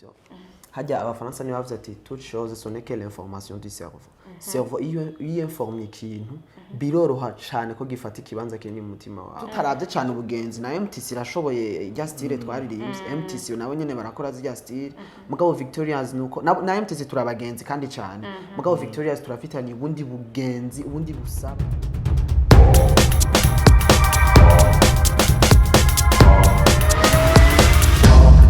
Nivyo hajya Abafaransa nibo bavuze ati: "Toute chose, ce n'est que l'information du cerveau." Cerveau iyo informye ikintu, biroroha cane ko gifata ikibanza kinini mu mutima wawe. Tutaravye cane ubugenzi na MTC irashoboye irya style twaririmbye. MTC nabo nyene barakora zirya style, mugabo Victorians nuko na MTC turabagenzi kandi cane, mugabo Victorians turafitanye ubundi bugenzi, ubundi busaba.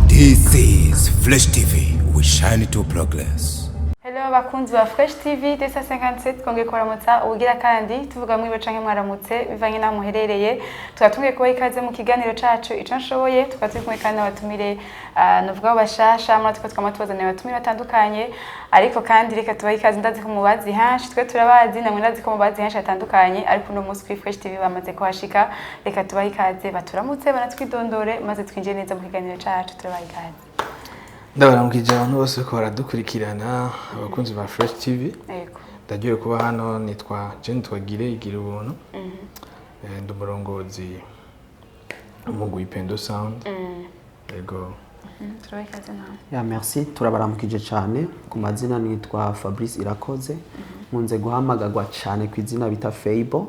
This is Flash TV. We shine to progress. Hello bakunzi ba Fresh TV desa 57, twongeye kubaramutsa ubugira kandi tuvuga mwiwe canke mwaramutse bivanye n'aho muherereye. Tukaba tugiye kubaha ikaze mu kiganiro cacu Ico Nshoboye. Tukaba turi kumwe kandi n'abatumire, nuvuga bashasha muri twe, twama tubazaniye abatumire batandukanye, ariko kandi reka tubahe ikaze. Ndazi ko mubazi henshi, twe turabazi, namwe ndazi ko mubazi henshi hatandukanye, ariko uno munsi kuri Fresh TV bamaze kuhashika. Reka tubahe ikaze, baturamutse, banatwidondore, maze twinjire neza mu kiganiro cacu. Turabaha ikaze. Ndabaramukije abantu bose ko baradukurikirana, abakunzi ba Fresh TV. Ndaryohewe kuba hano. Nitwa Jane Twagire Igira Ubuntu. Ndi umurongozi umugwi Pendo Sound. Yego. Turabaha ikaze nawe. Ya, merci, turabaramukije cyane. Ku mazina nitwa Fabrice Irakoze, nkunze guhamagarwa cyane ku izina bita Fable.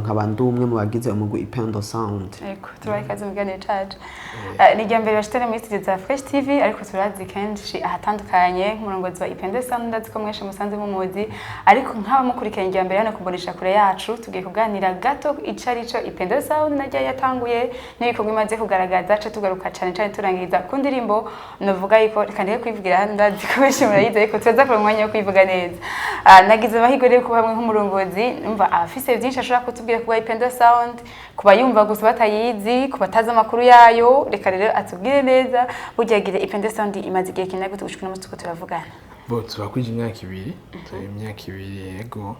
Nkaba ndi umwe mu bagize umugwi Ipendo Sound. Yego, tubaha ikaze mu kiganiro cacu. Ni irya mbere bashitane muri studio za Fresh TV, ariko turazi kenshi ahatandukanye nk'umurongozi wa Ipendo Sound. Ndazi ko mweshe musanze mumuzi, ariko nk'abamukurikiranye irya mbere hano kubonesha kure yacu, tugiye kuganira gato ico arico Ipendo Sound naryo yatanguye n'ibikorwa imaze kugaragaza, ce tugaruka cane cane turangiriza ku ndirimbo novuga yuko reka ndeke kwivugira hano, ndazi ko benshi murayizi, ariko turaza kuronka umwanya wo kwivuga neza. Nagize amahirwe rero kuba hamwe nk'umurongozi, numva abafise byinshi ashobora kutubwira kuba Ipendo Sound, kuba yumva gusa batayizi, kuba atazi amakuru yayo. Reka rero atubwire neza burya gire Ipendo Sound imaze igihe kingana gute gushika uno munsi tuko turavugana? Bo, turakwije imyaka 2, turi imyaka 2, yego.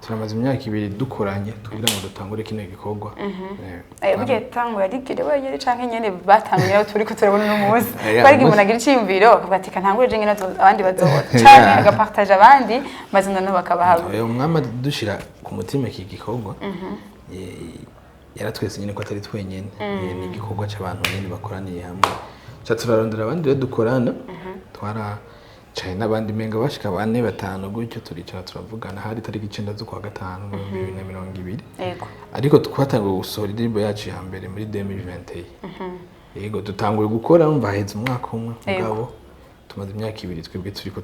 Turamaze imyaka 2 dukoranye kugira ngo dutangure kino gikorwa. Burya tangura rigire wenyine canke nyene batanguye aho turiko turabona uno munsi? Yeah, ko ari umuntu agira iciyumviro akavuga ati: "Kantangure je nyene, abandi bazobona", canke agapartage abandi, maze noneho bakabahaba. Umwami dushira ku mutima iki gikorwa, yaratwese nyine ko atari twenyene. Ni igikorwa c'abantu nyine bakoraniye hamwe, ca turarondera abandi rero dukorana. Twaracaye n'abandi menga bashika bane, batanu gutyo, turicara turavugana. Hari tariki 9 z'ukwa gatanu mu 2020. Ariko twatanguye gusohora indirimbo yacu ya mbere muri 2021. Yego, dutanguye gukora umva haheze umwaka umwe, mugabo tumaze imyaka 2 twebwe turiko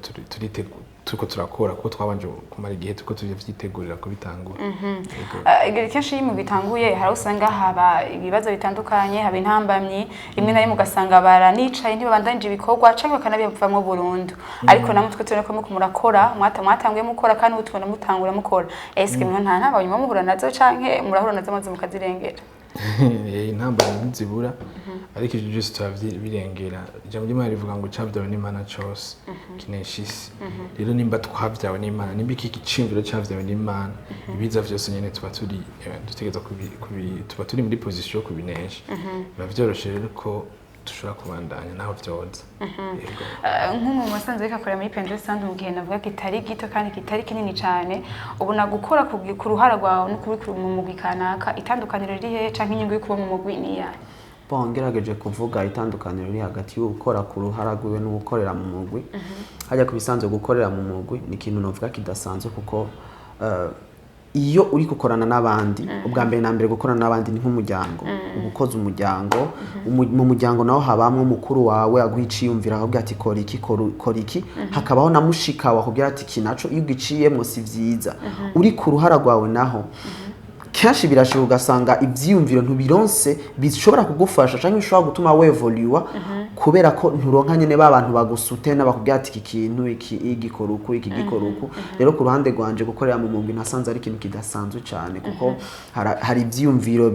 turiko turakora, kuko twabanje kumara igihe turiko tuvyitegurira kubitangura. Yego. Igihe kenshi iyo imigwi itanguye, hari aho usanga haba ibibazo bitandukanye, haba intambamyi, rimwe na rimwe ugasanga baranicaye ntibabandanije ibikorwa canke bakanabivamwo burundu. Ariko namwe twe tubona ko muriko murakora, mwatanguye mukora kandi ubu tubona mutangura mukora. Eske mwe nta ntambamyi muba muhura nazo, canke murahura nazo maze mukazirengera? Intambara ntizibura, ariko ivyo byose turabirengera. Ijambo ry'Imana rivuga ngo icavyawe n'Imana cose kinesha isi. Rero nimba twavyawe n'Imana, nimba iki giciyumviro cavyawe n'Imana, ibiza vyose nyene tuba turi dutegereza tuba turi muri position yo kubinesha. Biba vyoroshe rero ko dushobora kubandanya naho vyoza. Yego. Nk'umuntu wasanzwe ariko akorera muri Pendo Sound mu gihe navuga kitari gito kandi kitari kinini cyane, ubona gukora ku ruhara rwawe no kubikora mu mugwi kanaka, itandukaniro riri hehe, canke inyungu yo kuba mu mugwi ni iyahe? Bon, ngerageje kuvuga itandukaniro riri hagati y'ugukora ku ruhara rwiwe n'ugukorera mu mugwi, hajya ku bisanzwe gukorera mu mugwi ni ikintu novuga kidasanzwe, kuko iyo uri gukorana n'abandi, ubwa mbere na mbere gukorana n'abandi ni nk'umuryango, uba ukoze umuryango. Mu muryango naho habamwo mukuru wawe aguha iciyumviro, akakubwira ati: "Kora iki, kora iki." Hakabaho na mushika wawe akubwira ati: "Iki naco iyo ugiciyemwo si vyiza." Uri ku ruhara rwawe naho, kenshi birashika ugasanga ivyiyumviro ntubironse bishobora kugufasha canke bishobora gutuma wevoluwa, kubera ko nturonka nyene ba bantu bagusutena, bakubwira ati: "Iki kintu iki igikora uku, iki gikora uku." Rero ku ruhande rwanje, gukorera mu mugwi nasanze ari ikintu kidasanzwe cane, kuko hari ivyiyumviro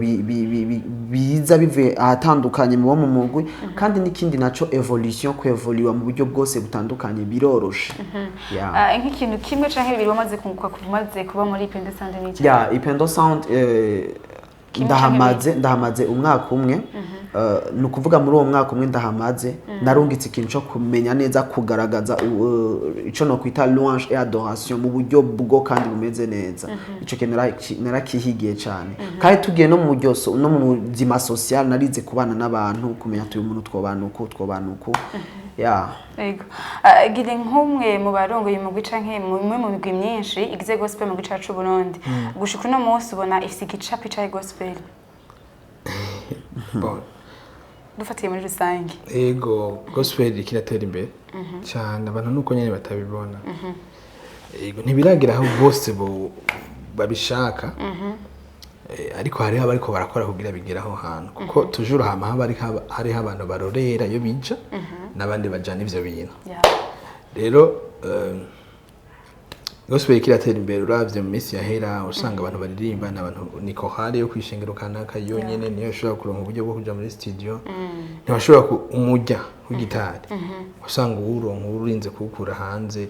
biza bivuye ahatandukanye mu bo mu mugwi. Kandi n'ikindi naco, évolution, kwevoluwa mu buryo bwose butandukanye biroroshe. Yeah. Nk'ikintu kimwe canke bibiri wamaze kunguka kuva umaze kuba muri Pendo Sound ni iki? Ya, Ipendo Sound Kimwe ndahamaze umwaka umwe. Ni ukuvuga muri uwo mwaka umwe ndahamaze, narungitse ikintu cyo kumenya neza kugaragaza ico nokwita louange et adoration mu buryo bwo kandi bumeze neza. Ico kintu narakihigiye cyane. Kandi tugiye no mu buryo no mu buzima social, narize kubana n'abantu, kumenya ati uyu muntu twobana uku, twobana uku. Ya. Yego. Gire nk'umwe mu barongoye umugwi canke mu mwe mu migwi myinshi igize gospel mu gice cacu Burundi. Gushika uno munsi ubona ifise igicapo ca gospel? Bon, Dufatiye muri rusange. Ego, gospel iriko iratera imbere cyane, abantu nuko nyene batabibona. Ego, ntibiragira aho bose babishaka. Ariko hariho abariko barakora kugira bigere aho hantu, kuko toujours hama haba hariho abantu barorera iyo bija n'abandi bajana ivyo bintu. Rero gospel iriko iratera imbere. Uravye mu minsi yahera, usanga abantu baririmba n'abantu ni chorale yo kwishengero kanaka yonyene niyo ishobora kuronka uburyo bwo kuja muri studio. Ntibashobora umurya w'igitari, usanga uwuronka urinze kuwukura hanze.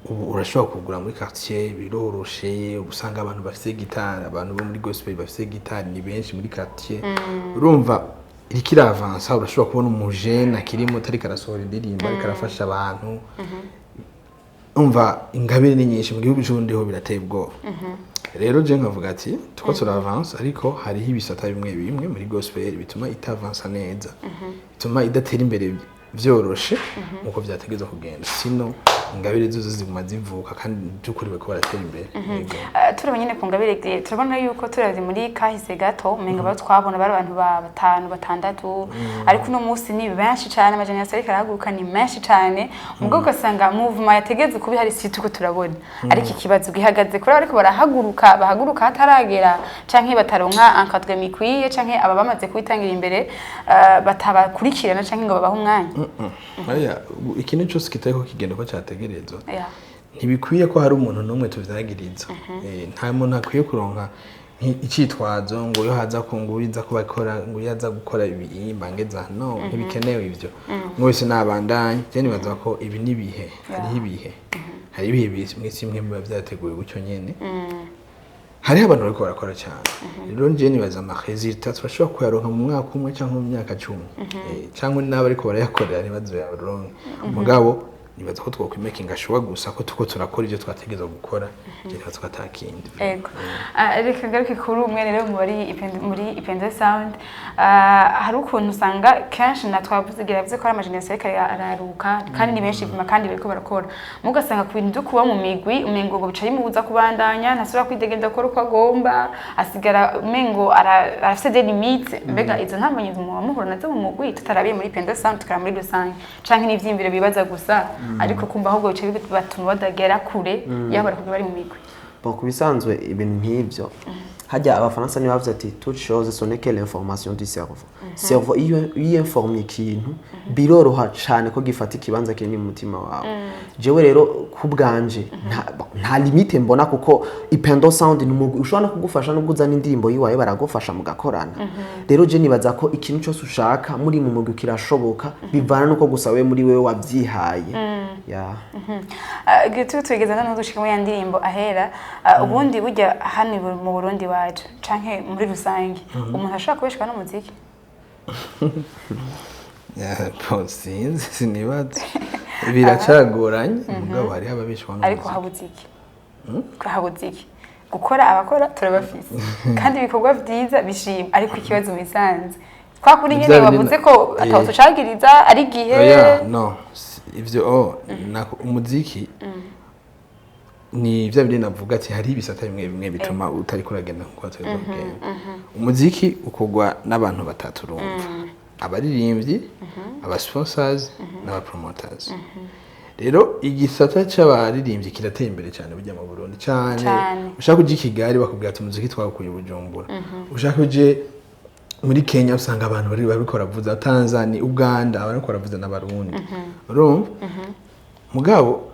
Ubu urashobora kugura muri quartier, biroroshe. Ubu usanga abantu bafise gitari, abantu bo muri gospel bafise gitari ni benshi muri quartier. Urumva iriko iravansa. Urashobora kubona umujene akiri muto ariko arasohora indirimbo, ariko arafasha abantu. Umva, ingabire ni nyinshi mu gihugu c'Uburundi, ho birateye ubwoba. Rero je nkavuga ati tuko turavansa, ariko hariho ibisata bimwe bimwe muri gospel bituma itavansa neza, bituma idatera imbere vyoroshe nkuko vyategerezwa kugenda. Sino ingabire zose ziguma zivuka, kandi by'ukuri bariko baratera imbere. Yego. Turabona nyine ku ngabire, turabona yuko turavye muri kahise gato umenga baro twabona bari abantu ba batanu, batandatu, ariko uno munsi ni benshi cane. Amajana ariko arahaguruka ni menshi cane, mugabo ugasanga movement yategeze kuba ihari si tuko turabona. Ariko ikibazo gihagaze kuri ariko barahaguruka, bahaguruka hataragera, canke bataronka encadrement ikwiye, canke aba bamaze kubitangira imbere batabakurikirana canke ngo babahe umwanya. Oya, ikintu cyose kitariko kigenda uko cyategerezwa, ntibikwiye ko hari umuntu n'umwe tuvyagiriza. Nta muntu akwiye kuronka icitwazo ngo iyo haza ko ngo uriza ko bakora, ngo iyo aza gukora ibi mbangeza. No, ntibikenewe ivyo. Umwe wese nabandanye. Je nibaza ko ibi nibihe, hariho ibihe, hari ibihe mw'isi imwe biba vyateguwe gutyo nyene. Hariho abantu bariko barakora cyane. Rero nje nibaza ama résultats turashobora kuyaronka mu mwaka umwe cyangwa mu myaka 10, cyangwa n'abo ariko barayakorera ntibazoyaronke. Mugabo nibaza ko twokwimakinga sure gusa ko tuko turakora ivyo twategerezwa gukora. Je nibaza ko atakindi. Ego. Reka ngaruke kuri umwe rero muri Ipendo Sound. Hari ukuntu usanga kenshi na twavuze, yavuze ko ari ama génération ariko araruka, kandi ni benshi vuma, kandi bariko barakora. Mugasanga ku bintu byo kuba mu migwi umengo ngo bica bimubuza kubandanya, ntasubira kwidegembya gukora uko agomba, asigara umengo arafise des limites. Mbega izo ntambanyi muba muhura nazo mu mugwi, tutarabiye muri Ipendo Sound, tukara muri rusange, canke n'ivyiyumviro bibaza gusa, ariko kumva ahubwo bica bibatuma badagera kure yaba bari bari mu migwi? Bon, ku bisanzwe ibintu nk'ibyo, hajya abafaransa niba bavuze ati toute chose ce n'est que l'information du cerveau. Cerveau iyo informye ikintu, biroroha cyane ko gifata ikibanza kinini mu mutima wawe. Jewe rero ku bwanje nta limite mbona, kuko Ipendo Sound ni umugwi ushobora no kugufasha nubwo uzana indirimbo yiwawe, baragufasha mugakorana. Rero je nibaza ko ikintu cyose ushaka muri mu mugwi kirashoboka, bivana nuko gusa we muri wewe wabyihaye, yeah. Turi tugeze noneho dushika muri ya ndirimbo ahera. Ubundi burya hano mu Burundi wacu canke muri rusange, umuntu ashobora kubeshwa n'umuziki? Yeah, bon, sinzi, sinibaza, biracagoranye, mugabo hariho ababeshwaho Ariko n'umuziki. habuze iki? Habuze iki? Gukora, abakora turabafise, kandi ibikorwa vyiza bishima, ariko ikibazo misanze kwa kuri nyene Vya bindi wavuze ko ataho tucagiriza ari igihe. Oya, no, ivyo umuziki ni vya bindi navuga ati hari ibisata bimwe bimwe bituma utariko uragenda nkuko wategerezwa kugenda. Umuziki ukorwa n'abantu batatu, urumva: abaririmbyi, aba sponsors n'aba promoters. Rero igisata c'abaririmbyi kirateye imbere cyane burya mu Burundi cyane. Cane. Ushaka uje i Kigali, bakubwira ati umuziki twawukuye i Bujumbura. Ushaka uje muri Kenya, usanga abantu bari bariko baravuza, Tanzania, Uganda, bariko baravuza n'abarundi, urumva. Mugabo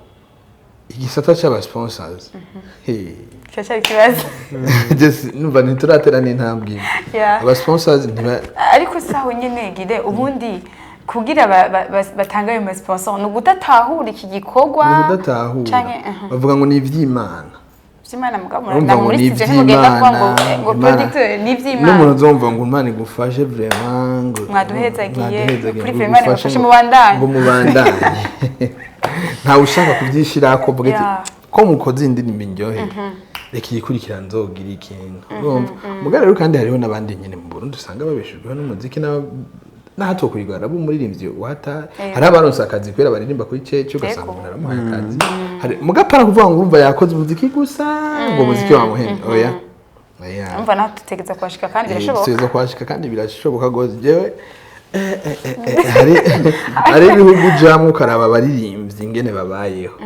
igisata c'aba sponsors, hey. Kiracyari ikibazo. Just numva ntituratera n'intambwe imwe. Aba sponsors ntiba Ariko saho nyene gire ubundi kugira batange ayo ma sponsor ni ugudatahura iki gikorwa. Ni ukudatahura. Canke aha. Bavuga ngo ni ivy'Imana. Vy'Imana, mugabo Urumva muranda ngo muri ni studio ntimugenda kuvuga ngo ivy'Imana, ngo Imana. producteur ni ivy'Imana. N'umuntu uzumva ngo Imana igufashe vraiment, ngo Mwaduhezagiye, mwaduhezagiye, kuri ngo vraiment igufashe, ibafashe mubandanye. Ngo mubandanye. Ntawe ushaka kubyishirako, vuga ati ko mukoze indirimbo indyoheye, reka iyikurikira nzogira ikintu. Urumva, mugabo rero kandi hariho n'abandi nyine mu Burundi usanga babeshejweho n'umuziki. Naho atokwigara abo umuririmbyi wata, hari abaronse akazi kubera baririmba kuri cece, ugasanga umuntu aramuhaye akazi. Hari mugapara kuvuga ngo urumva yakoze umuziki gusa, ngo umuziki wamuhembye, oya, oya. Umva, naho tutegereza kuhashika kandi birashoboka. Tutegereza kuhashika kandi birashoboka rwose. Jewe hari ibihugu ujamwo ukaraba abaririmbyi ingene babayeho,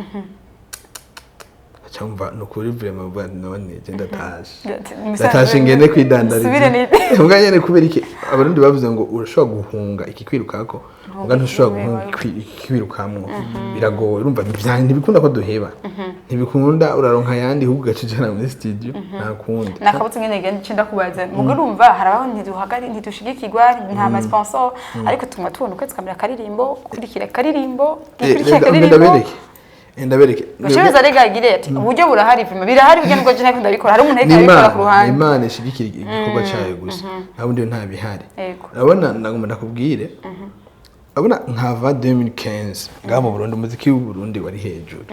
cyumva ni ukuri vraiment, uvuga nti none je ndatashe, ndatashe ngende kwidandariza. Subire Mbwa nyene kubera iki? Abarundi bavuze ngo urashobora guhunga ikikwirukako, mbwa ntushobora guhunga ikikwirukamwo, biragoye. Urumva ntibikunda ko duheba, ntibikunda. Uraronka ayandi ahubwo ugaca ujana muri studio, nta kundi. Nakabutse ngene ngende ncinda kubaza mugo, urumva harabaho ntiduhagari, ntidushigikirwa, nta ma sponsor, ariko tuma tubona ukwezi kamera akaririmbo kurikira akaririmbo gikurikira akaririmbo. Ndabereke. Gashobeza rega gire ati uburyo burahari, vima birahari, burya nubwo je ntako ndabikora, hari umuntu ariko Ni arabikora Imana ku ruhande. Imana ishigikira igikorwa cyayo gusa, nta bundi nta bihari. Urabona, ndagomba ndakubwire, urabona nkava 2015 ngaha mu Burundi, umuziki w'u Burundi wari hejuru,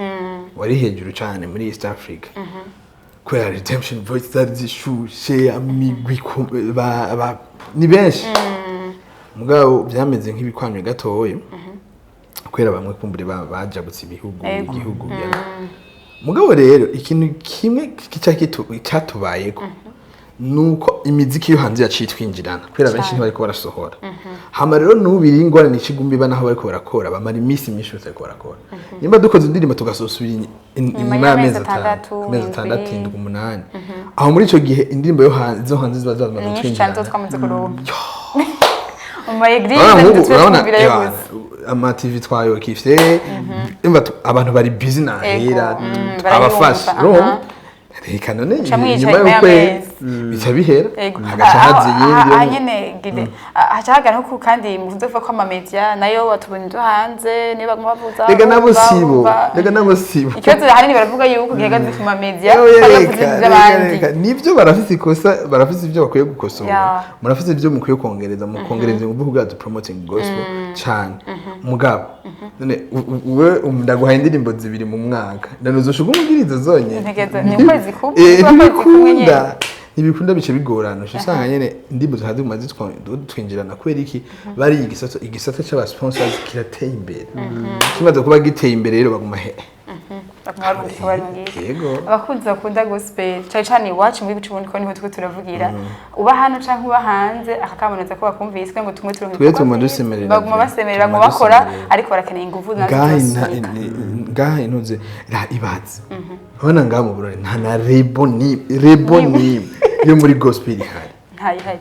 wari hejuru cyane muri East Africa, kubera Redemption Voice zari zishushe, amigwi ni benshi. Mugabo byameze nk'ibikwamye gatoya kubera bamwe kumbure bajabutse ibihugu, igihugu ya mugabo rero ikintu kimwe kica cyatubayeko nuko imiziki yo hanze yaciye twinjirana, kubera benshi ntibariko barasohora. Hama rero n'ubu iri ingorane ikigumbi iba naho bariko barakora, bamara iminsi myinshi batariko barakora. Nimba dukoze indirimbo tugasosubira inyuma y'amezi 6, amezi 6, 6, 7. 7, 8, aho muri ico gihe indirimbo yo hanze, zo hanze ziba zamaze Ni nyinshi cyane zo twinjirana. Twamaze kuronka mu ma église, Urabona nk'ubu, ntitwe urabona twumvirayo gusa. Ama TV twayokifye, umva abantu bari busy nahera barayumva, abafasha. aha. Reka none Muca mwicaye inyuma nyuma y'ukwezi y'amezi. bica bihera, hagaca haza iyindi Aha nyene gide haca hagara nko kandi muvuze ko ama media nayo batubona ibyo hanze niyo baguma bavuza. Rega nabo bumva, sibo, bumva. rega nabo sibo. Ikibazo ahanini baravuga yuko gihagaze ku ma media, Oya, bari bavuze reka, reka, iby'abandi. reka. Nibyo, barafise ikosa, barafise ibyo bakwiye gukosora, murafise ibyo mukwiye kongereza, mukongereza ingufu kugira du promoting gospel cyane. Mugabo none we ndaguhaye indirimbo zibiri mu mwaka, none uzoshuka umubwiriza zonyene? Ni ukwezi kumwe, ukwezi kumwe nyene. Ntibikunda, ntibikunda, bice bigorana. Uca usanga nyene indirimbo zihaziguma zitwinjirana. Kubera iki? Bari igisata c'aba sponsors kirateye imbere. Kimaze kuba giteye imbere rero baguma he? Baguma barungika, barungika. Yego. Abakunzi bakunda gospel cyane cyane iwacu muri Burundi, ko niho turiko turavugira, uba hano canke uba hanze, aka kamoneza ko bakumvise ngo tumwe turonke Twe ibikorwa tuma vyiza. dusemerera Baguma vyo. basemerera Tuma ngo bakora, dusemerera. ariko barakeneye inguvu nazo Ngaha zibasunika. ngaha intuze ra ibaze, urabona ngaha mu Burundi nta na label ni label ni yo muri gospel ihari. Ntayihari.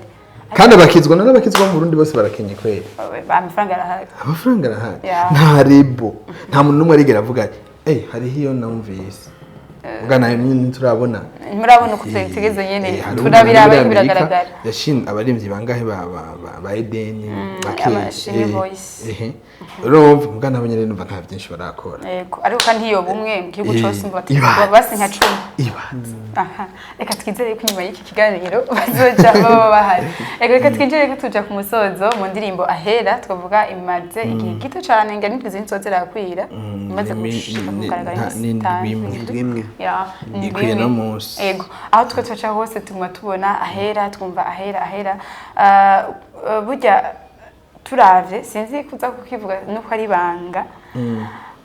Kandi abakizwa, none abakizwa mu Burundi bose barakenye kweri? Amafaranga arahari. Amafaranga arahari. Nta label, nta muntu n'umwe arigera avuga ati eh hariho iyo numvise ubwa nayo nyine ntiturabona. Ntimurabona uko tugeze nyene. Hari umuntu Turabiraba muri ariko Amerika biragaragara. yashinze abaririmbyi bangahe ba Edeni bake. Amashimwe Voice. Ehe, urumva mbwa nabo nyene numva nta byinshi barakora. Yego, ariko kandi iyo bumwe mu gihugu cose ngo Ibaze. basi nka 10. Ibaze. Aha, reka twizere ko inyuma y'iki kiganiro bazoca baba bahari. Reka twinjire ko tuja ku musozo mu ndirimbo Ahera, twavuga imaze igihe gito cane, ngira n'indwi zindi zirakwira imaze gushika ku mugaragaro, iminsi Ni indwi 5. imwe. Indwi imwe. Ya, ni Ikwiye indwi no imwe. munsi. Yego, aho twe tuca hose tuguma tubona Ahera, twumva Ahera, Ahera. Burya turavye, sinzi kuza kukivuga nuko ari ibanga,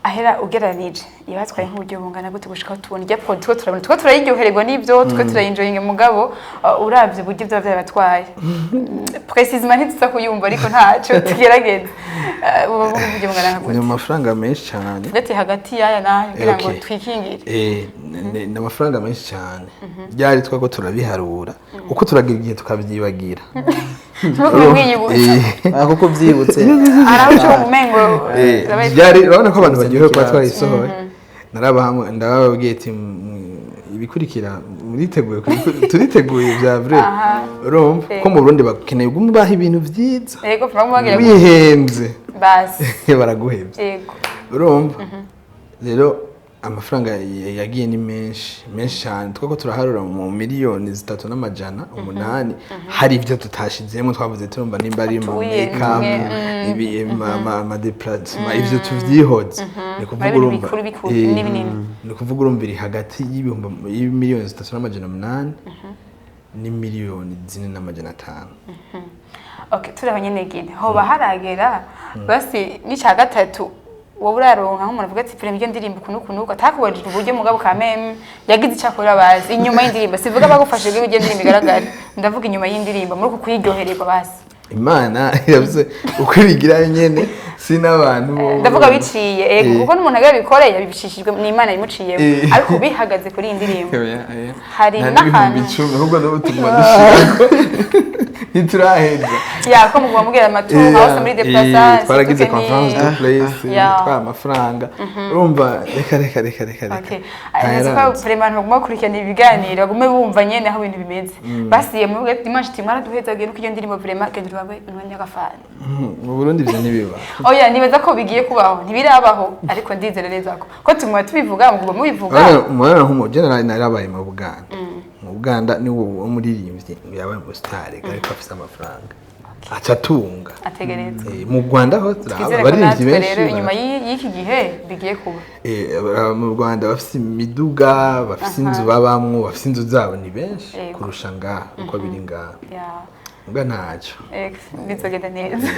Ahera ugereranije iyo batwaye nk'uburyo bungana gute gushika aho tubona irya produit? Two turabona, two turayiryohererwa n'ibyo, two turayinjoyinga, mugabo uravye uburyo byaba byarabatwaye, précisément ntituza kuyumva, ariko ntacyo tugerageza. Ubu buryo bungana nka Ni gute? amafaranga menshi cyane. Ndetse hagati y'aya n'aya kugira ngo twikingire. Ni amafaranga menshi cyane. Ryari twako turabiharura uko turagira igihe tukabyibagira. Ntugume mwiyibutsa. Kuko byibutse. Hari aho uca umengo Byari, urabona ko abantu baryohewe kuba Ikibazo. twarayisohoye. Narabahamwe ndababwiye ati ibikurikira muriteguye turiteguye bya vrai." Urumva ko mu Burundi bakeneye kumubaha ibintu vyiza. Yego, bamubwira ngo Wihenze, basi. baraguhebye. Urumva rero amafaranga yagiye ni menshi menshi cyane. Twako turaharura mu 3,800,000. Hari ibyo tutashizemo, twavuze turumva nimba ari mu Utuye, make-up, tumwe, ibi ama déplacement, ivyo tuvyihoze, ni kuvuga Muri urumva bikuru bikuru, n'ibinini. Ni kuvuga urumva iri hagati y'ibihumbi y'3,800,000 ni 4,500,000. Okay, turi nyene gine hoba haragera basi n'ica gatatu wowe uraronka nk'umuntu avuga ati "Vraiment iyo ndirimbo ukuntu ukuntu atakubajije uburyo, mugabo ka meme yagize icyo akora bazi inyuma y'indirimbo." Sivuga bagufashe kugira iyo ndirimbo igaragare, ndavuga inyuma y'indirimbo muri uku kuyiryohererwa basi. Imana yavuze uko ibigira nyene, si n'abantu bo. Ndavuga biciye, ego, kuko n'umuntu agira bikore yabicishijwe n'Imana imuciyemo, ariko bihagaze kuri iyi ndirimbo. Oya, oya. Hari Nta n'ahantu- n'ibihumbi 10, ahubwo n'ubu tuguma dushirako, ntituraheza. Ya, ko muguma mubwira amatungo hose muri déplacement. Twaragize conférence de presse, Yeah. twara amafaranga, urumva, reka reka reka reka reka. Okay. Nzi ko vraiment baguma bakurikirana ibiganiro, bagume bumva nyene aho ibintu bimeze. Basiye mu bwe dimanche ati mwaraduhezagiye nuko iyo ndirimbo vraiment genda urabe umwanya w'agafana. Mu Burundi ivyo ntibiba. Oya, nibaza ko bigiye kubaho, ntibirabaho, ariko ndizera neza ko tuguma tubivuga, muguma mubivuga. Murabona nk'umu general narabaye mu Buganda. Mu Buganda ni wo muririmbyi yabaye mu star ariko afise amafaranga, aca atunga. Ategerezwa. Mu Rwanda ho turaba Twizere ko abaririmbyi natwe benshi rero inyuma y'iki gihe bigiye kuba. Mu Rwanda bafise imiduga, bafise inzu babamwo, bafise inzu zabo, ni benshi kurusha ngaha uko biri ngaha. Mbwa ntacyo. Ex, bizogenda neza.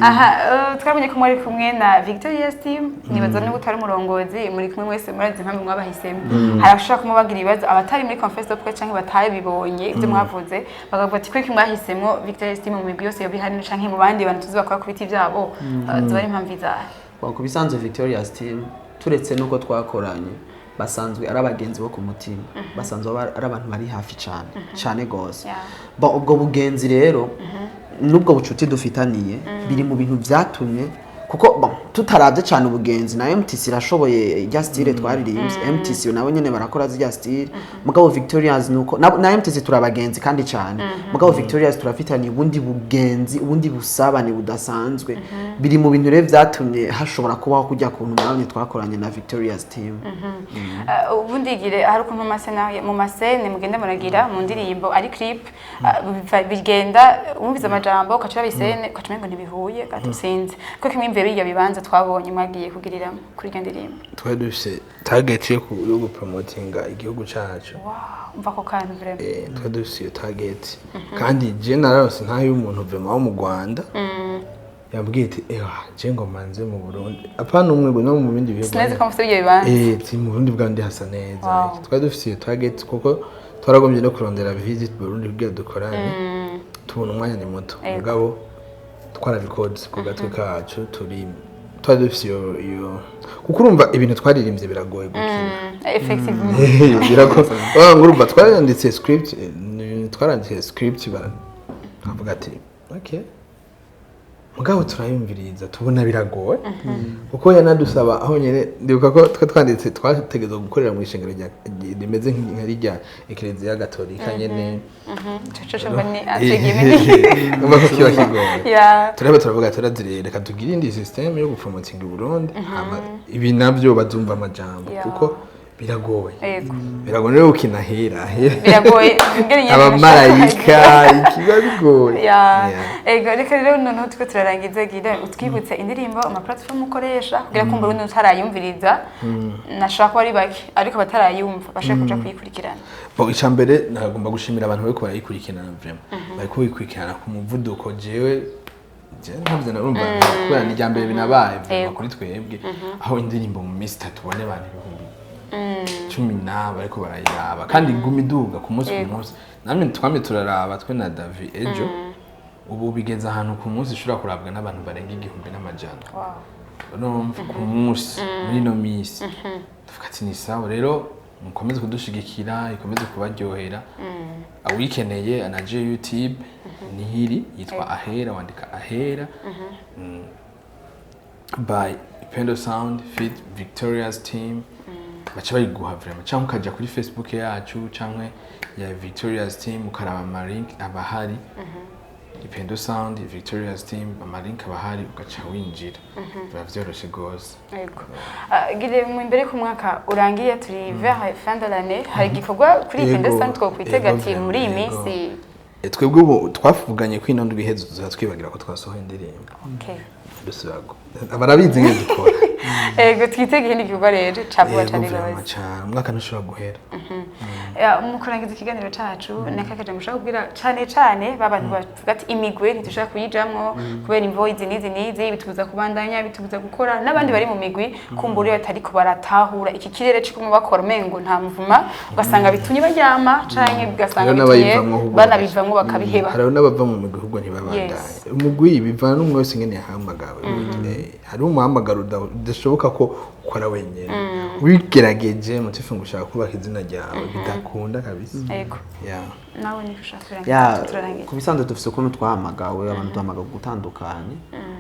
Aha, twabonye ko mwari kumwe na Victoria's Team, nibaza niba utari umurongozi, muri kumwe mwese murazi impamvu mwabahisemo. Hari abashobora kuba bagira ibibazo, abatari muri conférence de presse canke batabibonye ibyo mwavuze, bakavuga ati kuki mwahisemo Victoria's Team mu migwi yose yoba ihari canke mu bandi bantu tuzi bakora ku biti byabo, ziba ari impamvu izahe? Bon, ku bisanzwe Victoria's Team, turetse nuko twakoranye, basanzwe ari abagenzi bo ku mutima, basanzwe ari abantu bari hafi cyane cyane gose. Bon, ubwo bugenzi rero n'ubwo bucuti dufitaniye biri mu bintu byatumye, kuko bon, tutarabye cyane ubugenzi na MTC irashoboye rya style twaririmbye, MTC nabo nyene barakora zirya style, mugabo Victoria's nuko na MTC turabagenzi kandi cyane, mugabo Victoria's turafitaniye ubundi bugenzi, ubundi busabane budasanzwe. Biri mu bintu rero byatumye hashobora kubaho kujya kuntu mwabonye twakoranye na Victoria's Team. Ubundi gire hari ukuntu mu ma scènes mugenda muragira mu ndirimbo ari clip, bigenda wumvize amajambo ukaca uraba i scène ukaca umengo ntibihuye gato, sinzi ko kimwe imbere y'ibyo bibanza twabonye mwagiye kugiriramo kuri iryo ndirimbo. Twari dufise target yo gupromotinga igihugu cacu. Wow, umva ako kantu vraiment. Twari dufise iyo target, kandi je nararose ntayo y'umuntu vraiment wo mu Rwanda yambwiye ati: "Ewa, je ngo manze mu Burundi, apana umwe ngo no mu bindi bihugu." Sinzi ko mufite ibyo bibanza. Ti mu Burundi bwandi hasa neza. Twari dufise iyo target kuko twaragombye no kurondera Visit Burundi kugira dukorane, tubona umwanya ni muto. Mugabo twarabikoze ku gatwe kacu, turi twari dufise iyo kuko urumva ibintu twaririmbye biragoye gukina. Effectivement. Biragoye. Ngo urumva twaranditse script, twaranditse script, baravuga ati okay, mugabo turayumviriza tubona biragoye kuko yanadusaba aho nyene. Ndibuka ko twe twanditse twategerezwa gukorera mu ishengero rimeze nka rirya Ekereziya Gatolika nyene. Ico co ni entre. Urumva ko kiba kigoye. Turaba turavuga turaziriye, reka tugire indi system yo gupromotinga i Burundi, hama ibi navyo bazumva amajambo kuko biragoye. Biragoye rero gukina hera hera. Biragoye ingene nyene. Abamarayika ikiba bigoye. Ego, reka rero noneho turiko turarangiza, gira utwibutse indirimbo, ama platform ukoresha, kugira ko mbona utarayumviriza, nashobora kuba ari bake, ariko batarayumva bashobora kuja kuyikurikirana. Bon, icya mbere nagomba gushimira abantu bariko barayikurikirana, vraiment bariko bayikurikirana ku muvuduko. Jewe ntabyo narumva kubera ni irya mbere binabaye vraiment kuri twebwe, aho indirimbo mu minsi 3 ubone abantu 10,000 bariko barayiraba, kandi iguma iduga ku munsi ku munsi. Namwe twamye turaraba twe na Davi ejo, ubu bigeze ahantu ku munsi ishobora kurabwa n'abantu barenga 1400. Urumva, ku munsi muri ino minsi tuvuga ati ni sawa rero, mukomeze kudushigikira, ikomeze kubaryohera. Awikeneye anaje YouTube nihiri yitwa Ahera, wandika Ahera by Ipendo Sound feat Victoria's Team, baca bayiguha vraiment, cyangwa ukaja kuri Facebook yacu cyangwa ya Victoria's Team ukaraba ama link aba ahari. Ipendo Sound, Victoria's Team, ama link aba ahari, ugaca winjira, biba vyoroshe gose. Yego. Gire mu imbere ku mwaka urangiye, turi vers fin de l'année, hari igikorwa kuri Yego, Ipendo Sound twokwitega ati muri iyi yego. minsi? Twebwe ubu twavuganye ko ino ndwi iheze tuzoza twibagira ko twasohoye indirimbo. Dusubira barabizi ngene dukora. Ego, twitege ikindi gikorwa rero ca vuba Yego, cane vraiment gose. cane, umwaka ntushobora guhera. Mu kurangiza ikiganiro cacu, nakakaje mushaka kubwira cane cane babantu bavuga ati imigwi ntitushaka kuyijamwo kubera imvo izi n'izi n'izi, bitubuza kubandanya, bitubuza gukora, n'abandi bari mu migwi kumbura iyo batariko baratahura iki kirere c'iguma bakora umengo nta mvuma, ugasanga bitumye baryama canke ugasanga Hariho bitumye n'abayivamwo ahubwo banabivamwo bakabiheba. Hariho n'abava mu migwi ahubwo ntibabandanye. Yes. Umugwi bivana n'umwe wese ingene yahamagawe. Hariho umuhamagaro udashoboka ko ukora wenyine, wigerageje mutifu ngo ushaka kubaka izina ryawe, bidakunda kabisa. Yego. Yeah. Nawe niko ushaka kurangiza? Ya. Turarangiza. Ku bisanzwe dufise ukuntu twahamagawe, abantu duhamagawe gutandukanye.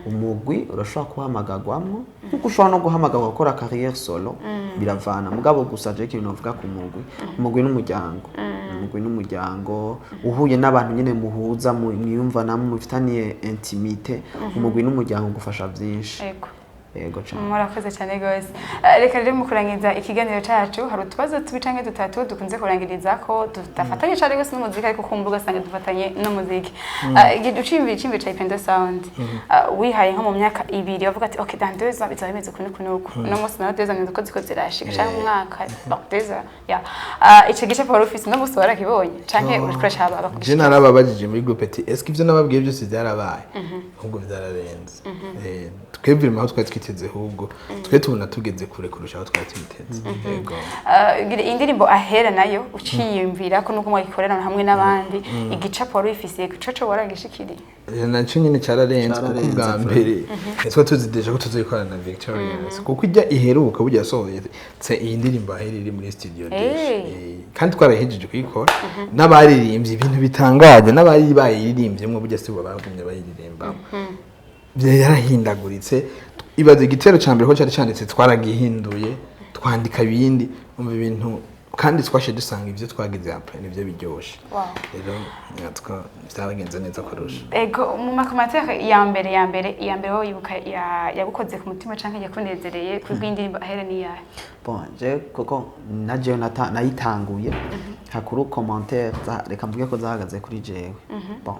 Umugwi urashobora guhamagagwamwo nkuko ushobora no guhamagarwa gukora carrière solo, biravana. Mugabo gusa je ikintu novuga ku mugwi, umugwi n'umuryango, umugwi n'umuryango uhuye n'abantu nyene muhuza, mwiyumvanamo, mufitaniye intimité, umugwi n'umuryango ugufasha byinshi. Yego. Yego cane. Murakoze cyane rwose. Reka rero mu kurangiza ikiganiro cyacu, hari utubazo tubi canke dutatu dukunze kurangiriza ko tudafatanye cyane rwose n'umuziki, ariko kumva ugasanga dufatanye n'umuziki. Uciyumvira iciyumviro ca Ipendo Sound, wihaye nko mu myaka 2 wavuga ati okay, dans 2 ans bizaba bimeze uku n'uku n'uku, uno munsi naho 2 ans nzi ko ziko zirashika, canke umwaka, bon, 2 ans ya. Ico gice wari ufise uno munsi warakibonye canke uriko urashaka? Je narababajije muri groupe ati est-ce que ivyo nababwiye byose byarabaye? Ahubwo byararenze. Twebwe aho twari twiteze, ahubwo twe tubona tugeze kure kurusha aho twari twiteze. Yego. Indirimbo ahera nayo uciyumvira ko nuko mwayikorera hamwe n'abandi, igicapo wari wifisiye ico waragishikiriye? Naco nyene cararenze, kuko Cararenze, ubwa mbere ntitwa tuzi déjà ko tuzoyikorana na Victorious, kuko ijya iheruka burya yasohotse iyi ndirimbo ahera iri muri studio déjà. Kandi twarahejeje kuyikora n'abaririmbye, ibintu bitangaje, n'abari bayiririmbyemwo burya si bo bagumye bayiririmbamo, yarahindaguritse. Ibaze igitero ca mbere ko cari canditse, twaragihinduye twandika ibindi, umva ibintu, kandi twashe dusanga ivyo twagize après nivyo biryoshe. Rero natwo vyabagenze neza kurusha. Ego, mu ma commentaires ya mbere wowe wibuka yagukoze ku mutima canke yakunezereye ku bw'indirimbo ahera ni yahe? Bon, je kuko na jewe nayitanguye hakuru, commentaire reka mvuge ko zahagaze kuri jewe. Bon,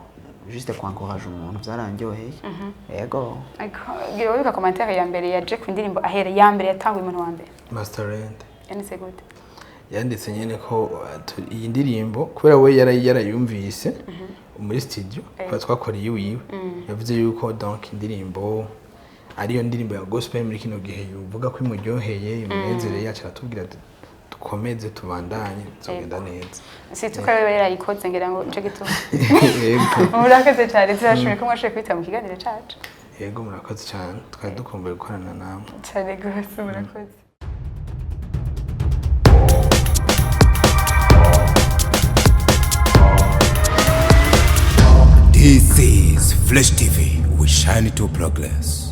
juste kwankoraje umuntu, byarandyoheye, yego. Ego, gira wibuka commentaire ya mbere yaje ku ndirimbo ahera, ya mbere yatanguye umuntu wa mbere? Masterland. Yanditse gute? Yanditse nyene ko iyi ndirimbo kubera we yarayumvise muri studio kuba twakoreye iwiwe, yavuze yuko donc indirimbo ariyo ndirimbo ya gospel muri kino gihe yuvuga ko imuryoheye, imunezereye, yacu aratubwira ati dukomeze tubandanye, tuzogenda neza. Si tuko rero yarayikoze, ngira ngo nico gituma. Yego. Murakoze cyane, turashimye ko mwashoboye kwitaba mu kiganiro cacu. Yego, murakoze cyane, twari dukumbuye gukorana namwe. Cyane rwose, murakoze. This is Flash TV. We shine to progress.